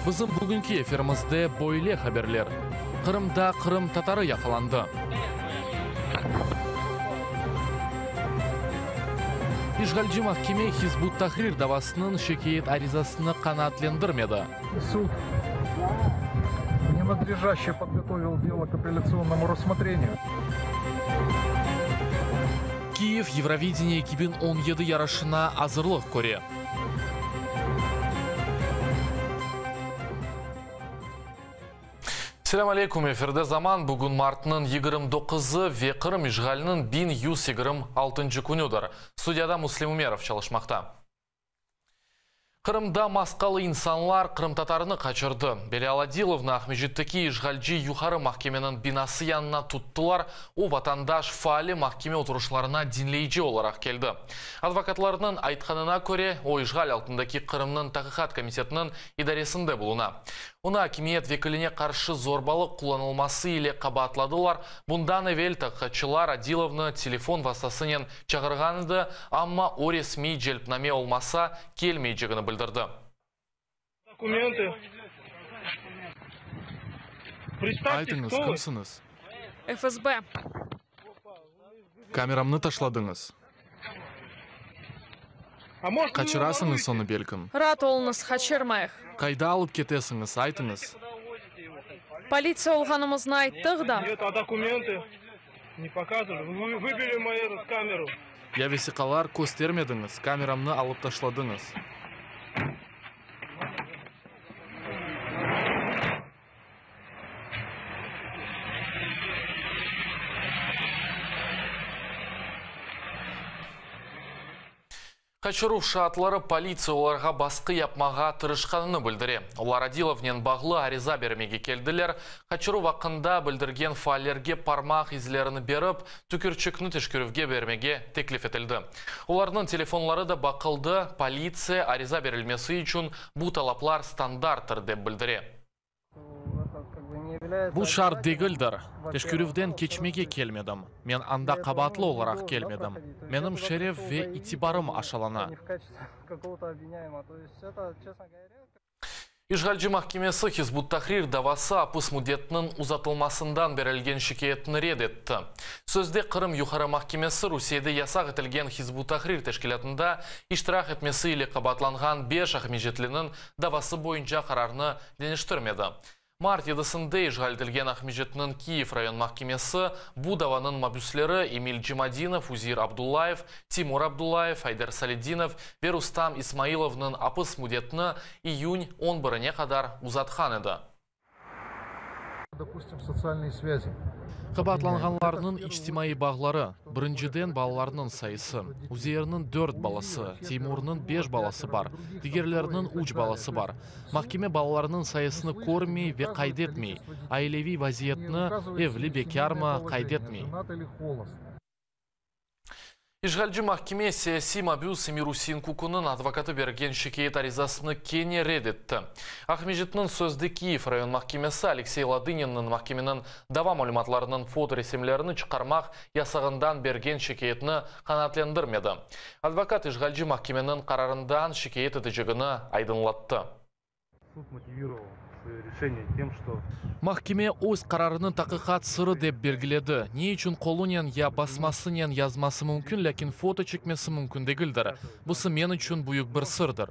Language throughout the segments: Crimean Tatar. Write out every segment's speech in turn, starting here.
Bizim bugünki efirimizde böyle haberler, Qırımda qırımtatarı yaqalandı. İşğalci mahkeme Hizb ut-Tahrir davasınıñ şikâyet arizasını qanaatlendirmedi. Sud nenaдлежаще podgotovil delo k apellâtsionnomu rassmotreniyu. Kiyev Yevrovideniye 2017 yarışına azırlıq köre. Selâm aleyküm, efirde Zaman, bugün martnıñ 29-ı ve Qırım işğaliniñ 1126-ncı künüdir. Studiyada Müslim Ümerov çalışmaqta. Qırımda maskalı insanlar qırımtatarını qaçırdı. Belâl Adilovnı Aqmescitteki işğalci Yuqarı mahkemeniñ binası yanına tuttılar, o, vatandaş faali mahkeme oturışlarına diñleyici olaraq keldi. Advokatlarnıñ aytqanına köre, o, işğal altındaki Qırımnıñ Taqiqat komitetiniñ idaresinde buluna. Onı akimiyet vekiline qarşı zorbalıq qullanılması ile qabaatladılar. Bundan evel taqiqatçılar Adilovnı telefon vastasınen çağırğan edi, amma o resmiy celpname olmasa, kelmeycegini bildirdi. Dokumentı. Aytıñız, kimsiñiz? FSB. Kameramnı taşladıñız. Qaçırasıñız onı, belkim? Raat oluñız, qaçırmayıq. Qayda alıp ketesiñiz, aytıñız? Politsiya olğanımıznı ayttıq da. Ya vesiqalar köstermediñiz, kameramnı alıp taşladıñız. Qaçıruv şaatları politsiya olarğa basqı yapmağa tırışqanını bildire. Olar Adilovnen bağlı ariza bermege keldiler. Qaçıruv aqqında bildirgen faallerge parmaq izlerini berip, tükürçikni teşkerüvge bermege teklif etildi. Olarnıñ telefonları da baqıldı, politsiya ariza berilmesi içün bu talaplar standarttır, dep bildire. Bu şart degildir. Teşkerüvden keçmege kelmedim. Men anda qabaatlı olaraq kelmedim. Menim şeref ve itibarım aşalana. İşğalci mahkemesi Hizb ut-Tahrir davası apis müddetiniñ uzatılmasından berilgen şikâyetni red etti. Sözde Qırım Yuqarı mahkemesi Rusiyede yasaq etilgen Hizb ut-Tahrir teşkilâtında iştirak etmesi ile qabaatlanğan beş aqmescitliniñ davası boyunca qararnı deñiştirmedi. Mart yedisinde işğal etilgen Aqmescitniñ Kiyev rayon mahkemesi bu davanıñ mabüsleri Emil Cemadinov, Uzeir Abdullayev, Timur Abdullayev, Ayder Saledinov ve Rustam İsmailovnıñ apis müddetini iyün on birine qadar uzatqan edi. Dopustim, sotsialnıye svâzi. Qabaatlanğanlarnıñ içtimaiy bağları, birinciden balalarnıñ sayısı. Uzeirniñ dört balası, Teymurnıñ beş balası bar, digerleriniñ üç balası bar. Mahkeme balalarnıñ sayısını körmey ve qayd etmey, aileviy vaziyetni, evli, bekârmı, qayd etmey. İşğalci mahkeme siyasiy mabüs Emir-Usein Kukunıñ advokatı bergen şikâyet arizasını kene red etti. Aqmescitniñ sözde Kiyev rayon mahkemesi Aleksey Ladıninniñ mahkemeniñ dava malümatlarınıñ fotoresimlerini çıqarmaq yasağından bergen şikâyetini qanaatlendirmedi. Advokat işğalci mahkemeniñ qararından şikâyet etecegini aydınlattı. Sud motiviroval svoye rişeniye tem, çto. Mahkeme öz qararını taqiqat sırı dep belgiledi. Ne içün qolunen ya basmasınen yazması mümkün, lâkin foto çekmesi mümkün degildir? Busı men içün büyük bir sırdır.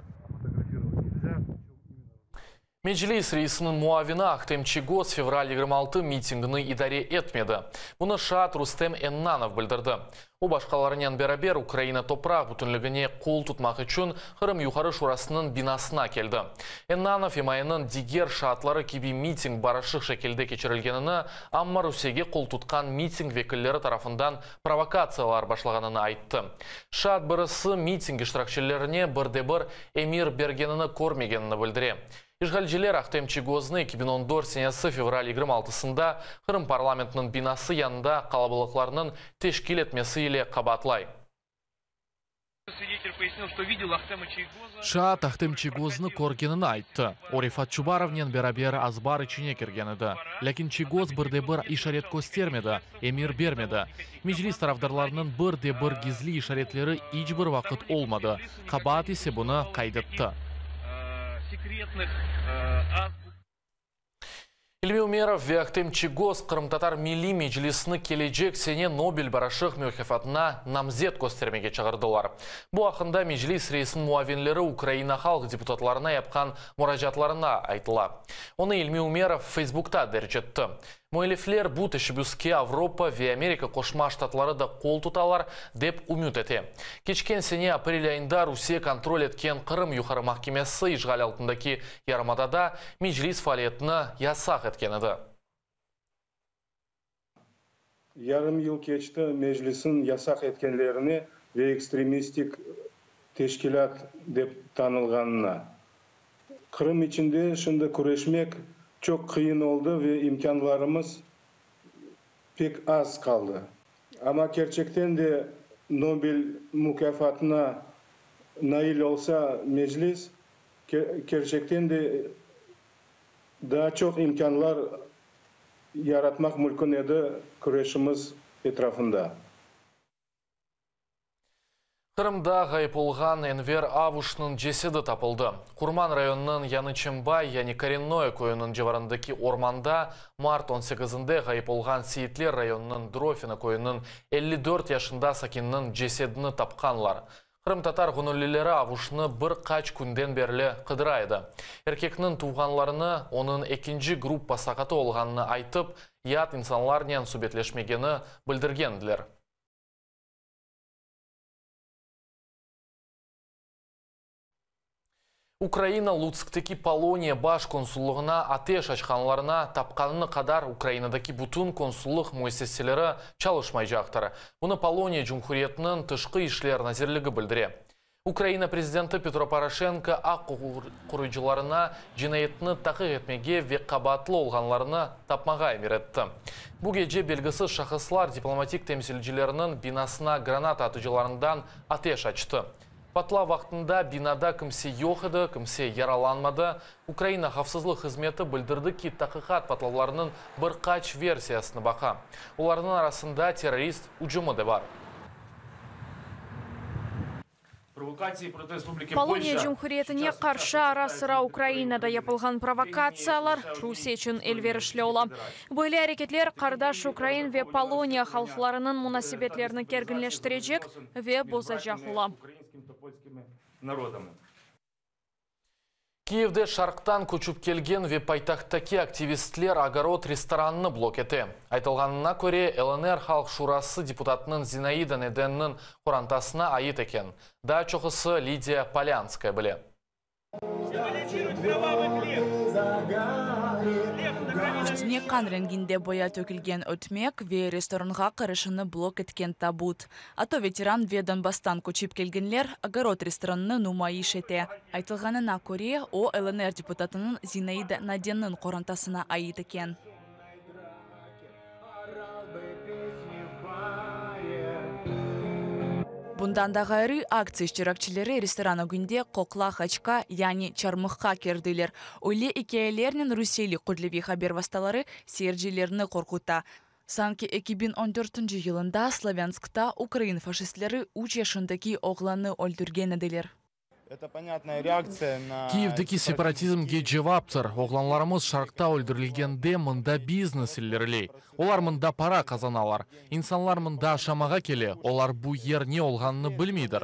Meclis reisiniñ muavini Ahtem Çiygoz fevral 26 mitingini idare etmedi. Bunı şaat Rustem Ennanov bildirdi. O, başqalarınen beraber Ukraina topraq bütünligine qol tutmaq içün Qırım Yuqarı Şurasınıñ binasına keldi. Ennanov imayeniñ diger şaatları kibi miting barışıq şekilde keçirilgenini, amma Rusiyege qoltutqan miting vekilleri tarafından provokatsiyalar başlağanını ayttı. Şaat birisi miting iştirakçilerine bir de bir emir bergenini körmegenini bildire. İşğalciler Ahtem Çiygoznı 2014 senesi fevral 26-sında Qırım parlamentiniñ binası yanında qalabalıqlarnıñ teşkil etmesi ile qabaatlay. Şaat Ahtem Çiygoznı körgenini ayttı. O, Refat Çubarovnen beraber azbar içine kirgen edi. Lâkin Çiygoz bir de bir işaret köstermedi, emir bermedi. Meclis tarafdarlarınıñ bir de bir gizli işaretleri iç bir vaqıt olmadı, qabaat ise bunı qayd etti. İlmi Ümerov ve Ahtem Çiygoz Qırımtatar Milliy Meclisini kelecek sene Nobel barışıq mükâfatına namzet köstermege çağırdılar. Bu aqqında Meclis reisiniñ muavinleri Ukraina halq deputatlarına yapqan muracaatlarında aytıla. Onı İlmi Ümerov Feysbukta derc etti. Müellifler bu teşebbüske Avropa ve Amerika Qoşma Ştatları da qol tutalar, dep ümüt ete. Keçken sene aprel ayında Rusiye kontrol etken Qırım Yuqarı mahkemesi işğal altındaki yarımadada Meclis faaliyetini yasaq etken edi. Yarım yıl keçti Meclisniñ yasaq etkenlerine ve ekstremistik teşkilât dep tanılğanına. Qırım içinde şimdi küreşmek çoq qıyın oldı ve imkânlarımız pek az qaldı. Amma kerçekten de Nobel mukâfatına nail olsa Meclis, kerçekten de daa çoq imkânlar yaratmaq mülkün edi küreşimiz etrafında. Qırımda ğayıp olğan Enver Avuşnıñ cesedi tapıldı. Qurman rayonınıñ Yañı Çembay, yani Korennoye köyüniñ civarındaki ormanda mart on sekizinde ğayıp olğan Seyitler rayonınıñ Drofino köyüniñ 54 yaşında sakininiñ cesedini tapqanlar. Qırımtatar göñüllileri Avuşnı bir qaç künden berli qıdıra edi. Erkekniñ tuvğanlarını onıñ ekinci gruppa saqatı olğanını aytıp, yat insanlarnen subetleşmegeni bildirgendiler. Ukraina Lutskteki Poloniya baş konsullığına ateş açqanlarına tapqanını qadar Ukrainadaki bütün konsullıq müessiseleri çalışmaycaqtır. Bunı Poloniya Cumhuriyetiniñ Tışqı işler nazirligi bildire. Ukraina prezidenti Petro Poroşenko aq qoruyıcılarına cinayetni taqiq etmege ve qabaatlı olğanlarnı tapmağa emir etti. Bu gece belgisiz şahıslar diplomatik temsilcileriniñ binasına granata atıcılarından ateş açtı. Patlav vaqtında binada kimse yoq edi, kimse yaralanmadı. Ukraina havfsızlıq hızmeti bildirdi ki, taqiqat patlavlarnıñ bir qaç versiyasını baqa. Olarnıñ arasında terrorist ücümi de bar. Poloniya Cumhuriyetine qarşı ara-sıra Ukrainada yapılğan provokatsiyalar Rusiye içün elverişli ola. Böyle areketler qardaş ukrain ve poloniya halqlarınıñ munasebetlerini kerginleştirecek ve bozacaq ola. Kiyevde şarqtan köçip kelgen ve paytahttaki aktivistler Ogorod restoranını blok ete. Aytılğanına köre, LNR Halq Şurası deputatınıñ Zinaida Nedenniñ qorantasına ait eken. Daa çoqusı Lidiya Polânskaya bile. Üstüne qan renginde boya tökülgen ötmek ve restoranğa kirişini blok etken tabut. ATO veteran ve Donbasstan köçip kelgenler Ogorod restoranını numayış ete. Aytılğanına köre, o, LNR deputatınıñ Zinaida Nadenniñ qorantasına ait eken. Bundan da ğayrı, aktsiya iştirakçileri restoran ögünde qoqla haçqa, yani çarmıhqa kirdiler. Öyle ikâyelernen rusiyeli kütleviy haber vastaları seyircilerni qorquta. Sanki 2014 yılında Slavânskta ukrain faşistleri üç yaşındaki oğlannı öldürgen ediler. Kiyevdeki separatizmge cevaptır. Oğlanlarımız şarqta öldürilgende mında biznes ileriley. Olar mında para qazanalar. İnsanlar mında aşamağa kele, olar bu yer ne olğanını bilmeydir.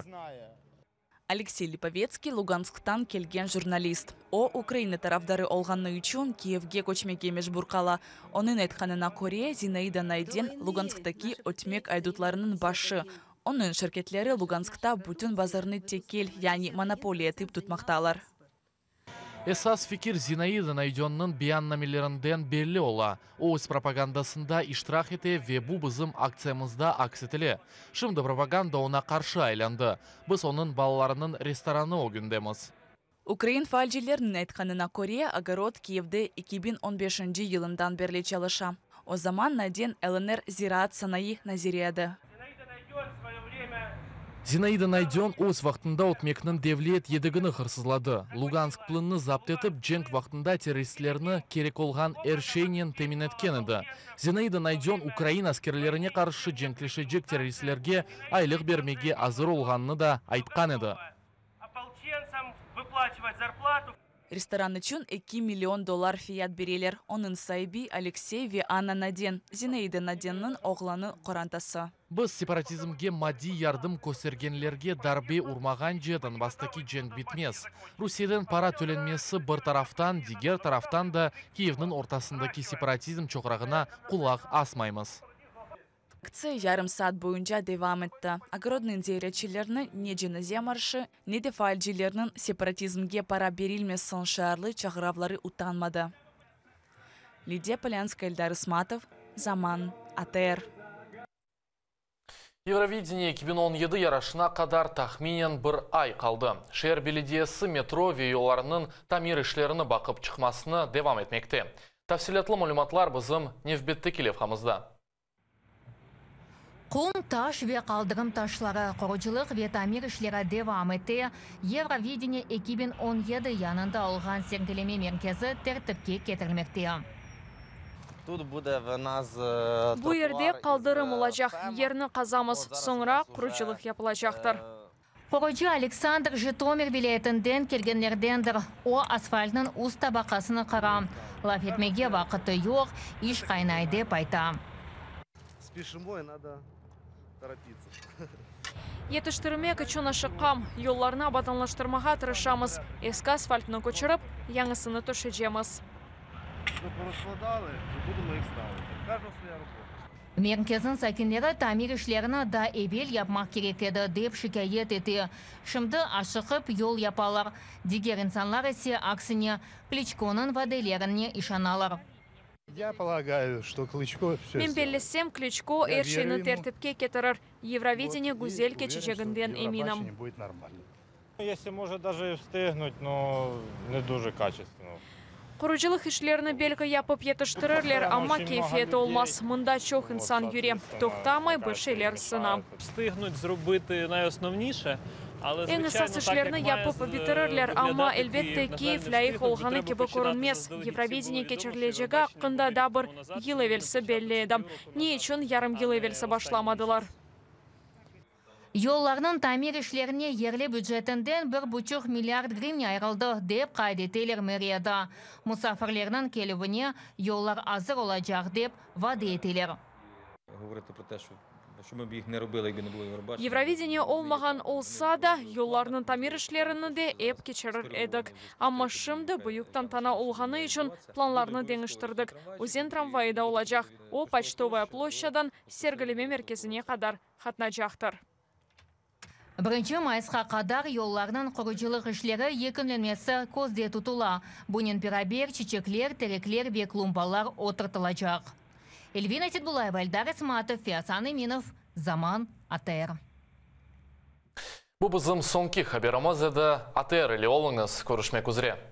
Aleksey Lipovetskiy Lugansktan kelgen jurnalist. O, Ukraina tarafdarı olğanı içün Kiyevge köçmege mecbur qala. Onıñ aytqanına köre, Zinaida Nayden Lugansktaki ötmek aydutlarınıñ başı. Onıñ şirketleri Luganskta bütün bazarnı tekel, yani monopoliya etip tutmaqtalar. Esas fikir Zinaida Naydennıñ beyannamelerinden belli ola. O, öz propagandasında iştirak ete ve bu bizim aktsiyamızda aks etile. Şimdi propaganda oña qarşı aylandı. Biz onıñ balalarınıñ restoranı ögündemiz. Ukrain faalcilerniñ aytqanına köre, Ogorod Kiyevde 2015 yılından berli çalışa. O zaman Naden LNR ziraat sanayı naziri edi. Zinaida Nayden öz vaqtında ötmekniñ devlet yedegini hırsızladı. Lugansk plannı zapt etip, cenk vaqtında terroristlerni kerek olğan er şeynen temin etken edi. Zinaida Nayden ukrain askerlerine qarşı cenkleşecek terroristlerge aylıq bermege azır olğanını da aytqan edi. Restoran içün eki million dollar fiyat bereler. Onıñ saibi, Aleksey ve Anna Naden, Zinaida Nadenniñ oğlanı qorantası. Biz separatizmge maddiy yardım köstergenlerge darbe urmağance Donbasstaki cenk bitmez. Rusiyeden para tölenmesi bir taraftan, diger taraftan da Kiyevniñ ortasındaki separatizm çoqrağına qulaq asmaymız. Aktsiya yarım saat boyunca devam etti. Ogorodnıñ ziyaretçilerini ne cenaze marşı, ne de faalcilerniñ separatizmge para berilmesin şiarlı çağıravları utanmadı. Lidiya Polânskaya, Eldar İsmatov, Zaman, ATR. Eurovideniye 2017 yarışına qadar tahminen bir ay qaldı. Şeer belediyesi metro ve yollarınıñ tamir işlerini baqıp çıqmasını devam etmekte. Tafsilâtlı malümatlar bizim nevbetteki levhamızda. Qum, taş ve qaldırım taşları, qurucılıq ve tamir işleri devam ete, Eurovideniye 2017 yanında olğan sergileme merkezi tertipke ketirilmekte. Bu yerde qaldırım olacaq, yerni qazamız, soñra qurucılıq yapılacaqtır. Qurucı Aleksandr Jitomir vilâyetinden kelgenlerdendir. O, asfaltnıñ üst tabaqasını qıra. Laf etmege vaqıtı yoq, iş qaynay, dep ayta. Yetiştirmek içün aşıqam. Yollarnı abadanlaştırmağa tırışamız. Eski asfaltnı köçürip, yañısını töşecemiz. Merkezniñ sakinleri tamir işlerini daa evel yapmaq kerek edi, dep şikâyet ete. Şimdi aşıqıp yol yapalar. Diger insanlar ise, aksine, Kliçkonıñ vadelerine işanalar. Men bellesem, Kliçko er şeyni tertipke ketirir. Yevrovideniye güzel keçeceginden eminim. Qurucılıq işlerini belki yapıp yetiştirirler, amma keyfiyeti olmaz. Mında çoq insan yüre, toqtamay bir şeyler sına. Eñ esas işlerni yapıp bitirirler, amma, elbette, Kiyev lâyıq olğanı kibi körünmez. Yevrovideniye keçirilecegi aqqında daa bir yıl evelsi belli edi. Ne içün yarım yıl evelsi başlamadılar? Yollarnıñ tamir işlerine yerli bücetinden bir buçuq milliard grivna ayırıldı, dep qayd eteler meriyada. Musafirlerniñ kelüvine yollar azır olacaq, dep vade eteler. Yevrovideniye olmağan olsa da, yollarnıñ tamir işlerini de ep keçirir edik. Amma şimdi büyük tantana olğanı içün planlarnı deñiştirdik. Özen tramvayı da olacaq, o, Poçtovaya ploşçadan Sergileme merkezine qadar qatnacaqtır. Birinci mayısqa qadar yollarnıñ qurucılıq işleri yekünlenmesi közde tutula. Bunen beraber çiçekler, terekler ve klumbalar oturtılacaq. Elvina Setbulayeva, Eldar İsmatov ve Asan Eminov, Zaman, ATR. Bu bizim soñki haberimiz edi. ATR ile oluñız, körüşmek üzre.